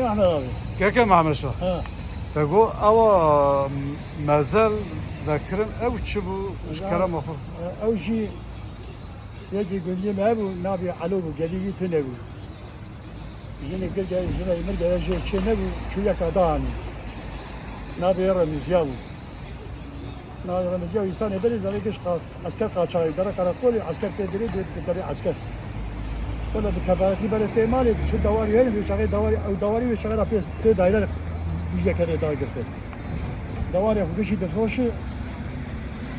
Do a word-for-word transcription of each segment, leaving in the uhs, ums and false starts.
Ahmet abi. Keke Mehmet Şah. Ha. Te got ewa mezel vekirin ew çi bû ji kerema xwe? Ew jî yekî gundiyê me hebû, navê Elo bû, gelî wî tune bû. Jinê gel, jina min gere jê çê nebû, çûyeka da anî. Navê Remîziya bû. Navê Remîziya û însanê berê zarê giş qa-, esker qaçaxê, dere qereqolê, esker pê dirê, dê, dê derê esker. Wele bi tebaetî berê tê malê, diçû dewarî hene, wê çaxê dewarî, ew dewarî wê çaxê ra pê sê daîre bîje kerê dagirtin. Dewarê xwe gişî difiroşi,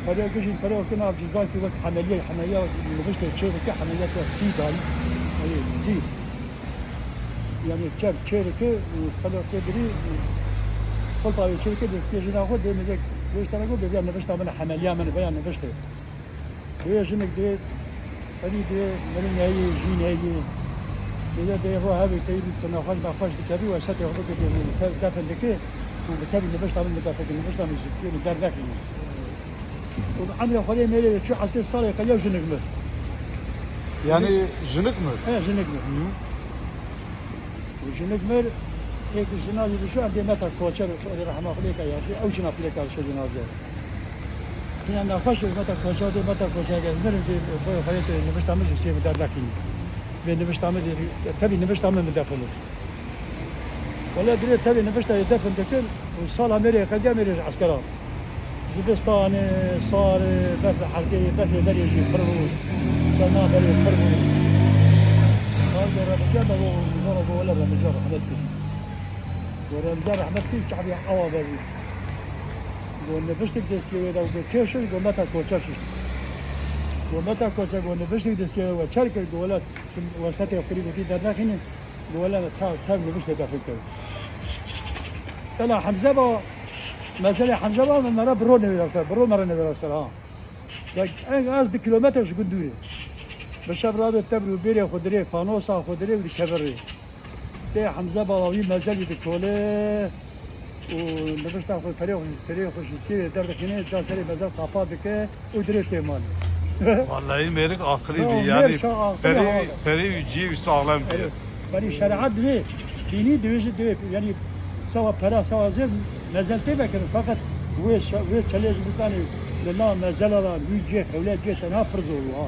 perê gişî, perê wekî nav cîzakî wek hemeliye, hemeliya wek niviştê çê dike, hemeliya wek sî dayî, ey, sî. Yani kev çêrike, e, pelotê birî, e, xulpa wê çêrike destê jina xwe dê mizek dê ji tane got, bêbiya nivişta min, hemeliya min veya nivişte. Dê jinik dê, herî dê, mirin heye, jîn heye. Dê dê ro hevê teyî tu nexweş nexweş dikevî, we setê xwe bikevî, te-, defin dike, û bi tevî nivişta min bi defin, nivişta min ji tiyê min dervexîne. Û bi emrê Xwedê mêrê çû esker salê xwe yew jinik mir. Yani jinik mir? He, jinik mir. Hı. Û jinik mir, êk jina jî bişo, em dê meta koçer, Xwedê rehma Xwedê ke yaşî, ew jina pîreka şo cenaze. Yine nexweş, meta koçer, dê meta koçer, ez mirim, dê boy Xwedê te nivişta min jî sê bi derdexînî. Vê nivişta min dê, tevî nivişta min bi defin. Wele dirê tevî nivişta yê defin dikin û sala mêrê qediya mêrê ji eskera. Zivistanê, sarê, berfê herdê, berfê berê jî pir bû. Serma berê pir bû. Sar go Remziya da go, go, go, wele Remziya rehmet kir. Go Remziya rehmet kir, çavî awa berî. Go niviştik destiyê wê da, go kêşir, go meta koça şişt. Go meta koça, go niviştik destiyê wê çer kir, go wele wesetê xurî gotî dernexînin. Wele tev, tev nivişte defin kir. Tela Hemze ba, meselê Hemze ba me re biro nêvêra ser, biro me re nêvêra ser ha. Ya en az du kilometre ji gund dûr e. Bi şev rabe tevr û bêrê xwe dirê, fanosa xwe dirê û dikeve rê. Tê Hemze ba wî mezelî dikole. Û nivişta xwe perê xwe, perê xwe ji sêrê derdixîne, ca serê mezel qapa dike û dirê tê malê. Wallahî mêrik aqilî bî, yanî perê, perê wî cihê wî saxlem bî. Erê, berî şerîet divê, dînî divê jî divê, yanî sawa pera, sawa zêr mezel tê vekirin, feqet wê şe-, wê çelê ji bistanê li na mezela ra wî cihê xewle cihê tenha pir zor bû ha.